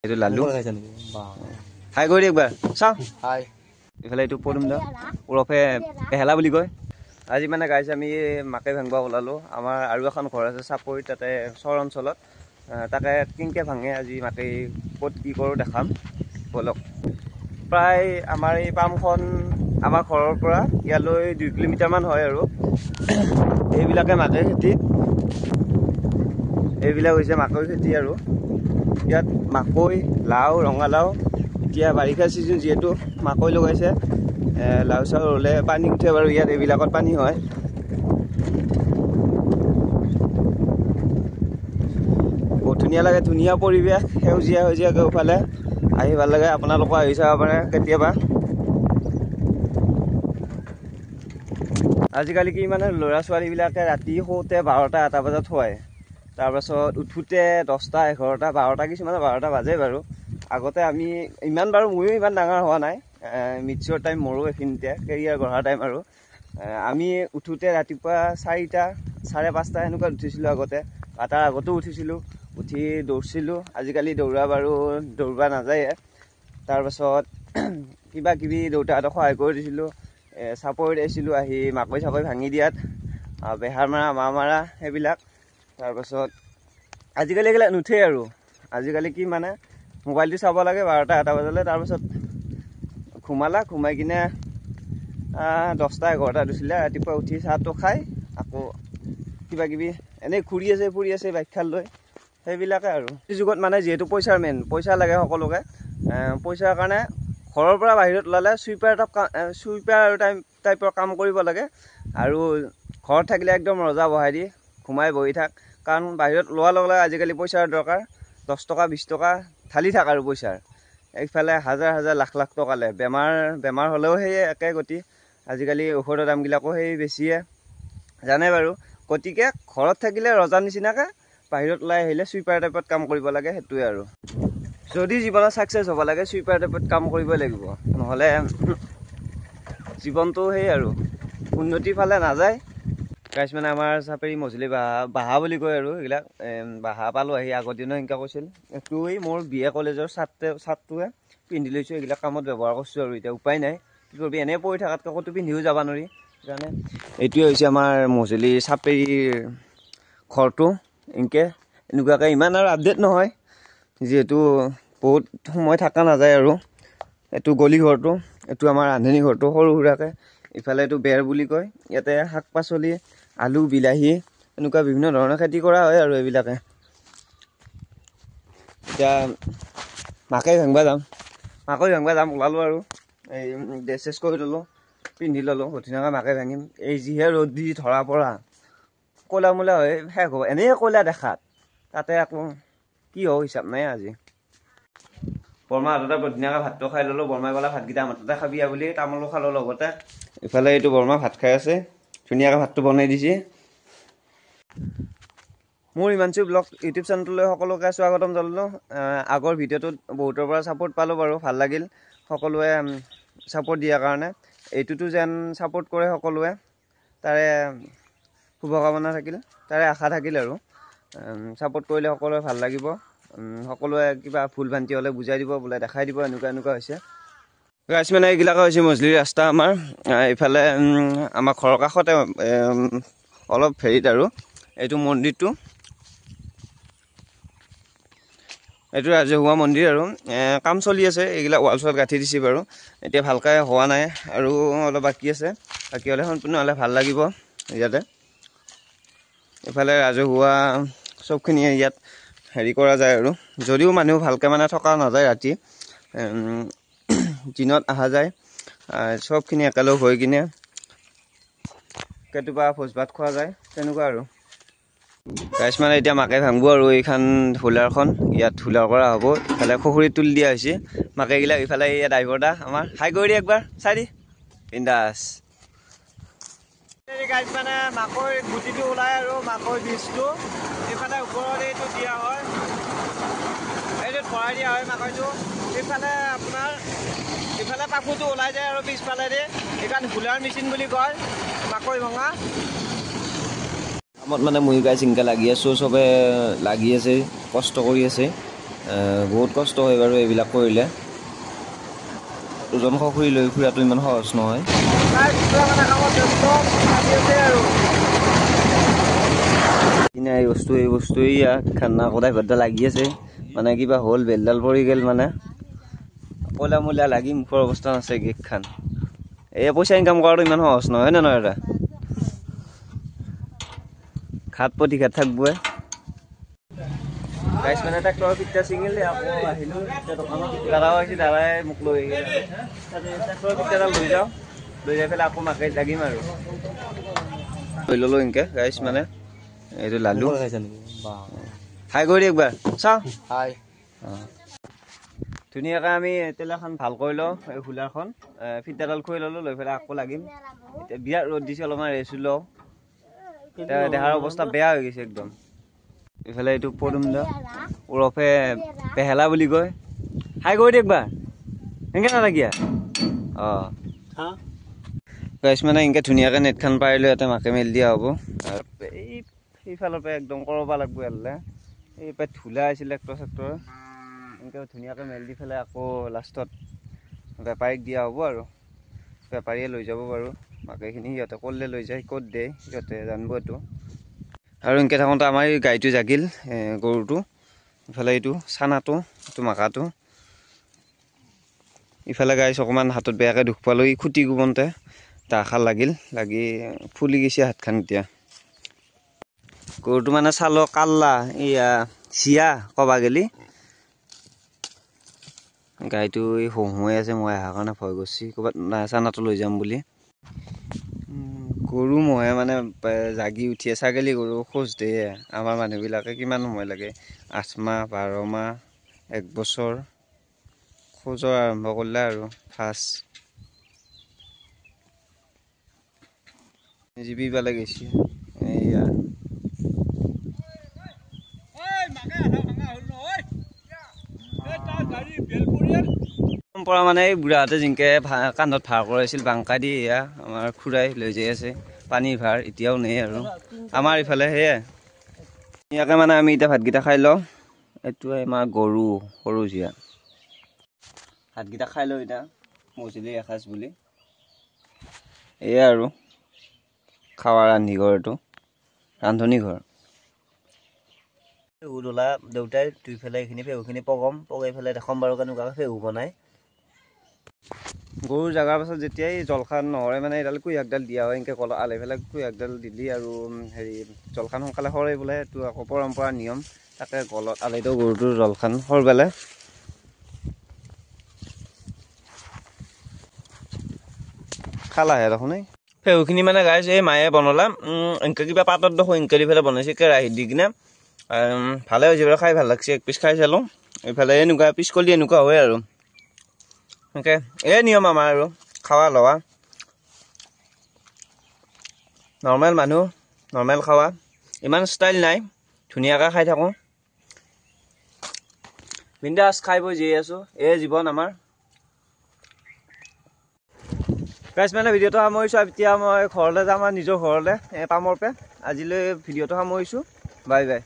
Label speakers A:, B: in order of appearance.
A: এইটো লালু, হাই কৰি একবাৰ চাওঁ।
B: হাই।
A: ইফালে এইটো পদুম দা ওৰফে পেহেলা বুলি কয়। আজি মানে গাইছ আমি মাকে ভাঙিব ওলালোঁ। আমাৰ আৰু এখন ঘৰ আছে চাপৰিত, তাতে চৰ অঞ্চলত, তাকে কেনেকৈ ভাঙে আজি মাকে ক'ত কি কৰোঁ দেখাম ব'লক। প্ৰায় আমাৰ এই পামখন আমাৰ ঘৰৰ পৰা ইয়ালৈ 2 কিলোমিটাৰমান হয় আৰু। এইবিলাকে মাকৈ খেতি, এইবিলাক হৈছে মাকৈ খেতি আৰু। ইয়াত মাকৈ, লাও, ৰঙালাও, এতিয়া বাৰিষা ছিজন যিহেতু মাকৈ লগাইছে। লাও চাও ৰুলে পানী উঠে বাৰু, ইয়াত এইবিলাকত পানী হয়। বহুত ধুনীয়া লাগে, ধুনীয়া পৰিৱেশ, সেউজীয়া সেউজীয়া কেওফালে, আহি ভাল লাগে। আপোনালোকো আহি চাব পাৰে কেতিয়াবা। আজিকালি কি মানে ল'ৰা ছোৱালীবিলাকে ৰাতি শুওঁতে 12টা 1টা বজাত শুৱায়, তাৰপাছত উঠোঁতে 10টা 11টা 12টা, কিছুমানে 12টা বাজে বাৰু। আগতে আমি ইমান বাৰু ময়ো ইমান ডাঙৰ হোৱা নাই, মিটছিয়ৰ টাইম মোৰো এইখিনিতে কেৰিয়াৰ গঢ়া টাইম আৰু। আমি উঠোঁতে ৰাতিপুৱা 4টা 5:30 সেনেকুৱাত উঠিছিলোঁ আগতে, বা তাৰ আগতো উঠিছিলোঁ, উঠি দৌৰিছিলোঁ। আজিকালি দৌৰা বাৰু দৌৰিব নাযায়ে। তাৰপাছত কিবা কিবি দেউতাহঁতক সহায় কৰি দিছিলোঁ। চাপৰিত আহিছিলোঁ, আহি মাকৈ চাকৈ ভাঙি দিয়াত, বেহাৰ মাৰা, মাহ মাৰা সেইবিলাক। তাৰপাছত আজিকালি এইবিলাক নুঠেই আৰু। আজিকালি কি মানে মোবাইলটো চাব লাগে 12টা 1টা বজালৈ, তাৰপাছত ঘুমালা, ঘুমাই কিনে 10টা 11টা উঠিলে ৰাতিপুৱা উঠি চাহটো খাই আকৌ কিবা কিবি এনেই ঘূৰি আছে ফুৰি আছে বাইকখন লৈ, সেইবিলাকে আৰু। এই যুগত মানে যিহেতু পইচাৰ মেইন, পইচা লাগে সকলোকে। পইচাৰ কাৰণে ঘৰৰ পৰা বাহিৰত ওলালে চুইপাৰ চুইপাৰ টাইপৰ কাম কৰিব লাগে। আৰু ঘৰত থাকিলে একদম ৰজা বহাই দি ঘুমাই বহি থাক, কাৰণ বাহিৰত ওলোৱাৰ লগে লগে আজিকালি পইচাৰ দৰকাৰ। 10 টকা 20 টকা ঢালি থাক আৰু পইচাৰ। এইফালে হাজাৰ হাজাৰ লাখ লাখ টকালে বেমাৰ হ'লেও সেই একে গতি। আজিকালি ঔষধৰ দামবিলাকো সেই বেছিয়ে জানে বাৰু। গতিকে ঘৰত থাকিলে ৰজা নিচিনাকৈ, বাহিৰত ওলাই আহিলে চুইপাৰ টাইপত কাম কৰিব লাগে, সেইটোৱে আৰু। যদি জীৱনত ছাকচেছ হ'ব লাগে চুইপাৰ টাইপত কাম কৰিবই লাগিব, নহ'লে জীৱনটো সেই আৰু উন্নতিৰ ফালে নাযায়। গাইছ মানে আমাৰ চাপৰি মজুলি বাহা বুলি কয় আৰু, এইবিলাক বাহা পালোঁ আহি আগৰ দিনত সেনেকৈ কৈছিল। এইটোৱেই মোৰ বি এ কলেজৰ চাৰ্টটোৱে পিন্ধি লৈছোঁ, এইবিলাক কামত ব্যৱহাৰ কৰিছোঁ আৰু। এতিয়া উপায় নাই, কি কৰিবি, এনেই পৰি থকাতকৈ ক'তো পিন্ধিও যাব নোৱাৰি, সেইকাৰণে। এইটোৱে হৈছে আমাৰ মজুলি চাপৰিৰ ঘৰটো। এনেকৈ এনেকুৱাকৈ ইমান আৰু আপডেট নহয়, যিহেতু বহুত সময় থকা নাযায় আৰু। এইটো গলি ঘৰটো, এইটো আমাৰ ৰান্ধনী ঘৰটো সৰু সুৰাকৈ। ইফালে এইটো বেৰ বুলি কয়, ইয়াতে শাক পাচলি, আলু, বিলাহী এনেকুৱা বিভিন্ন ধৰণৰ খেতি কৰা হয় আৰু এইবিলাকে। এতিয়া মাকৈ ভাঙিব যাম, মাকৈ ভাঙিব যাম ওলালোঁ আৰু। এই ড্ৰেছ চেছ কৰি ল'লোঁ, পিন্ধি ল'লোঁ, ধুনীয়াকৈ মাকৈ ভাঙিম। এই যিহে ৰ'দ দি ধৰা পৰা ক'লা মোলা হৈ শেষ হ'ব, এনেই ক'লা দেখাত, তাতে আকৌ কি হ'ব হিচাপ নাই আজি। বৰমাহঁতৰ বৰ ধুনীয়াকৈ ভাতটো খাই ল'লোঁ। বৰমাই ক'লে ভাতকেইটা আমাৰ তাতে খাবি বুলি, তামোলো খালোঁ লগতে। ইফালে এইটো বৰমা ভাত খাই আছে, ধুনীয়াকৈ ভাতটো বনাই দিছে। মোৰ হিমাংশু ব্লগ ইউটিউব চেনেলটোলৈ সকলোকে স্বাগতম জনালোঁ। আগৰ ভিডিঅ'টোত বহুতৰ পৰা ছাপোৰ্ট পালোঁ বাৰু, ভাল লাগিল সকলোৱে ছাপোৰ্ট দিয়াৰ কাৰণে। এইটোতো যেন ছাপোৰ্ট কৰে সকলোৱে, তাৰে শুভকামনা থাকিল, তাৰে আশা থাকিল আৰু। ছাপোৰ্ট কৰিলে সকলোৱে ভাল লাগিব। সকলোৱে কিবা ভুল ভ্ৰান্তি হ'লে বুজাই দিব, বোলে দেখাই দিব এনেকুৱা এনেকুৱা হৈছে। গাইছ মানে এইবিলাকে হৈছে মজুলি ৰাস্তা আমাৰ। এইফালে আমাৰ ঘৰৰ কাষতে অলপ হেৰিত আৰু এইটো মন্দিৰটো, এইটো ৰাজহুৱা মন্দিৰ আৰু। কাম চলি আছে, এইবিলাক ৱাল চোৱাল গাঁঠি দিছে বাৰু, এতিয়া ভালকৈ হোৱা নাই আৰু অলপ বাকী আছে। বাকী হ'লে সম্পূৰ্ণ হ'লে ভাল লাগিব ইয়াতে। এইফালে ৰাজহুৱা চবখিনি ইয়াত হেৰি কৰা যায় আৰু, যদিও মানুহ ভালকৈ মানে থকা নাযায় ৰাতি, দিনত অহা যায়। চবখিনি একেলগ হৈ কিনে কেতিয়াবা ভোজ ভাত খোৱা যায়, তেনেকুৱা আৰু। গাইছ মানে এতিয়া মাকে ভাঙব আৰু এইখন হুলাৰখন, ইয়াত হুলাৰ কৰা হ'ব। ইফালে খখুৰীত তুলি দিয়া হৈছে মাকেগিলাক। ইফালে এয়া ড্ৰাইভাৰ দা আমাৰ, হাই কৰি দি একবাৰ চাই দি বিন্দাছ। গাইছ মানে মাকৈ গুটিটো ওলায় আৰু মাকৈ বীজটো এইফালে ওপৰত এইটো দিয়া হয়, এইটোত ভৰাই দিয়া হয় মাকৈটো। এইফালে আপোনাৰ ইফালে পাকুটো ওলাই যায় আৰু পিছফালেদি, এইখন হুলাৰ মেচিন বুলি কয় মাকৈ ভঙা। কামত মানে মই গাইছ এনেকৈ লাগি আছোঁ, চবে লাগি আছে, কষ্ট কৰি আছে। বহুত কষ্ট হয় বাৰু এইবিলাক কৰিলে। ওজন খৰি লৈ ফুৰাটো ইমান সহজ নহয়। এই বস্তু এই বস্তু খানা সদায় ঘৰতে লাগি আছে, মানে কিবা হ'ল বেলডাল পৰি গ'ল, মানে কলা মূলা লাগি মুখৰ অৱস্থা নাছে গেকখান। এই পইচা ইনকাম কৰাটো ইমান সহজ নহয় নে নহয় দাদা? ঘাট প্ৰতি ঘাট থাকবই। গাইছ মানে ট্ৰেক্টৰৰ পিঠা ছিঙিলে, আকৌ আহিলোঁ দোকানত, দাদাও আহিছে, দাদাই মোক লৈ আহিল। ট্ৰেক্টৰৰ পিঠাডাল লৈ যাওঁ, লৈ যাই পেলাই আকৌ মাকে লাগিম আৰু লৈ ল'লোঁ এনেকৈ। গাইছ মানে এইটো লালু হাই কৰি একবাৰ চাওঁ। ধুনীয়াকৈ আমি তেলাখন ভাল কৰি লওঁ, এই হুলাৰখন ফিটাডাল খুৱাই ল'লোঁ, লৈ পেলাই আকৌ লাগিম। এতিয়া বিৰাট ৰ'দ দিছে, অলপমান ৰেষ্ট লওঁ। এতিয়া দেহাৰ অৱস্থা বেয়া হৈ গৈছে একদম। ইফালে এইটো পদুম দা ওৰফে পেহেলা বুলি কয়। হাই কৰি দে একবাৰ, এনেকৈ নালাগিয়া। অঁ গাইছ মানে এনেকৈ ধুনীয়াকৈ নেটখন পাৰিলে ইয়াতে মাকে মেলি দিয়া হ'ব। এই সেইফালৰ পৰা একদম কৰবা লাগব ইয়ালে, এই পৰা ধূলা আছিল ট্ৰেক্টৰ চেক্টৰ, এনেকৈ ধুনীয়াকৈ মেলি দি পেলাই আকৌ লাষ্টত বেপাৰীক দিয়া হ'ব আৰু বেপাৰীয়ে লৈ যাব বাৰু মাকৈখিনি। সিহঁতে ক'লে লৈ যায়, ক'ত দিয়ে সিহঁতে জানিব এইটো। আৰু এনেকৈ থাকোঁতে আমাৰ এই গাড়ীটো জাগিল, গৰুটো। ইফালে এইটো চানাটো, এইটো মাকাটো। ইফালে গাইছ অকণমান হাতত বেয়াকৈ দুখ পালোঁ, এই খুটি কোবনতে দাখাল লাগিল, লাগি ফুলি গৈছে হাতখন। এতিয়া গৰুটো মানে চালো কাল্লা, এইয়া চিয়া কবা গেলি। গাড়ীটো এই হোঁ আছে, মই অহাৰ কাৰণে ভয় কৰিছি, ক'ৰবাত চানাটো লৈ যাম বুলি। গৰু মহে মানে জাগি উঠিয়ে, ছাগলী গৰু খোজ দিয়ে। আমাৰ মানুহবিলাকে কিমান সময় লাগে, 8 মাহ 12 মাহ 1 বছৰ খোজৰ আৰম্ভ কৰিলে আৰু ফাৰ্ষ্ট জীৱি পালে গৈছে। এইয়া পৰা মানে এই বুঢ়াহঁতে যেনেকৈ কান্ধত ভাৰ কৰাইছিল বাংকা দি, এয়া আমাৰ খুৰাই লৈ যাই আছে পানীৰ ভাৰ, এতিয়াও নেই আৰু আমাৰ ইফালে। সেয়াই ধুনীয়াকৈ মানে আমি এতিয়া ভাতকেইটা খাই লওঁ। এইটোৱে আমাৰ গৰু সৰু জীয়া, ভাতকেইটা খাই লওঁ এতিয়া মজুলি এসাঁজ বুলি। এয়া আৰু খাৱা ৰান্ধি ঘৰ, এইটো ৰান্ধনী ঘৰ। ফেহু ধলা দেউতাই ধুই পেলাই এইখিনি ফেহুখিনি পগাম, পগাই পেলাই দেখাম বাৰু কেনেকুৱাকৈ ফেহু বনায়। গৰু জাগাৰ পাছত যেতিয়াই জলখান নহৰে মানে এইডাল কুঁহিয়াকডাল দিয়া হয়, এনেকৈ কল আলাই পেলাই কুঁহিয়াকডাল দিলি আৰু হেৰি জলখান সোনকালে সৰে বোলে, এইটো আকৌ পৰম্পৰাৰ নিয়ম। তাকে গলত আলাই দিওঁ গৰুটোৰ জলখান সৰ পেলাই। খালাহে দেখোন এই ফেহুখিনি মানে গাইছ এই মায়ে বনালা, এনেকৈ কিবা পাতত দেখোন এনেকৈ দি পেলাই বনাইছে কেৰাহীত দি কিনে, ভালে হৈছে বাৰু, খাই ভাল লাগছে। এক পিচ খাই চালোঁ, এইফালে এনেকুৱা পিচ কলি এনেকুৱা হয় আৰু এনেকৈ এই নিয়ম আমাৰ আৰু খাৱা লোৱা। নৰ্মেল মানুহ, নৰ্মেল খাৱা, ইমান ষ্টাইল নাই, ধুনীয়াকৈ খাই থাকোঁ, বিন্দাছ খাই বৈ জীয়াই আছোঁ, এই জীৱন আমাৰ। গাইছ মানে ভিডিঅ'টো সামৰিছোঁ, এতিয়া মই ঘৰলৈ যাম আৰু নিজৰ ঘৰলৈ পামৰ পৰা। আজিলৈ ভিডিঅ'টো সামৰিছোঁ, বাই বাই।